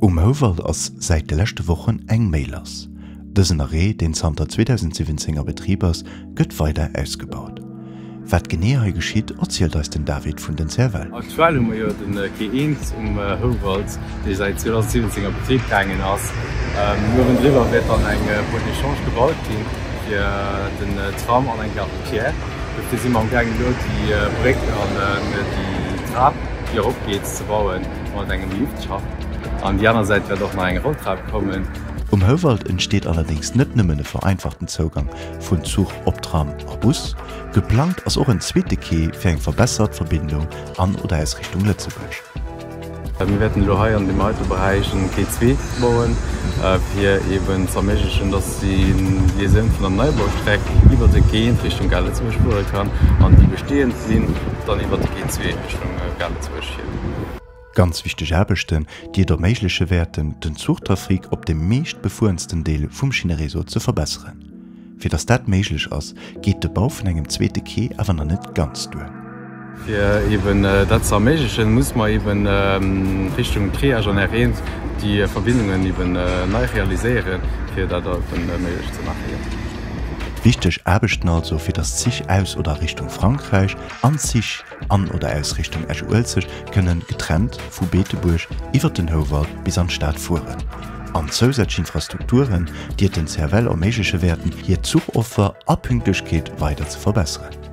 Um Houwald ass säit de leschte Wochen eng Méi lass. Dësen Arrêt, deen zanter 2017 a Betrib ass, gëtt weider ausgebaut. Wat genee hei geschitt, erzielt eis den David vun den CFL. Aktuell hu mer jo de Quai 1 um Houwald, dee säit 2017 a Betrib gaangen ass. Uewendriwwer wäert dann eng Voie d'échange gebaut ginn fir den Tram an eng Gare routière. Dofir si mer am gaangen elo déi Bréck an déi Trap, déi eropgeet, ze bauen. Mat engem Liftschacht. An déi aner Säit wäert och nach eng Rolltrap kommen. Um Houwald entsteet allerdéngs net nëmmen e vereinfachten Zougang vun Zuch op Tram a Bus, geplangt ass och en zweete Quai fir eng verbessert Verbindung an oder aus Richtung Lëtzebuerg. Mir wäerten elo hei an deem heite Beräich en Quai 2 bauen, fir eeben ze erméiglechen, dass déi Liaisoun vun der Neibaustreck iwwer de Quai 1 Richtung Gare Lëtzebuerg fuere kann an déi bestehend Linn dann iwwer de Quai 2 Richtung Gare Lëtzebuerg. Ganz wichteg Aarbechten, déi et erméigleche wäerten, den Zuchtrafic op dem meescht befuerensten Deel vum Schinnereseau ze verbesseren. Fir datt dat méiglech ass, geet de Bau vun engem zweete Quai awer nach net ganz duer. Fir eben dat ze erméiglechen, muss mer eben Richtung Triage an R1 déi Verbindungen eben nei realiséieren, fir dat eben méiglech ze maachen. Wichteg Aarbechten also, fir datt d'Zich aus oder a Richtung Frankräich an d'Zich an oder aus Richtung Esch-Uelzecht kënnen getrennt vu Beetebuerg iwwer den Houwald bis an d'Stad fueren, an zousätzlech Infrastrukturen, déi et den CFL erméigleche wäerten, hir Zuchoffer a Pünktlechkeet weider ze verbesseren.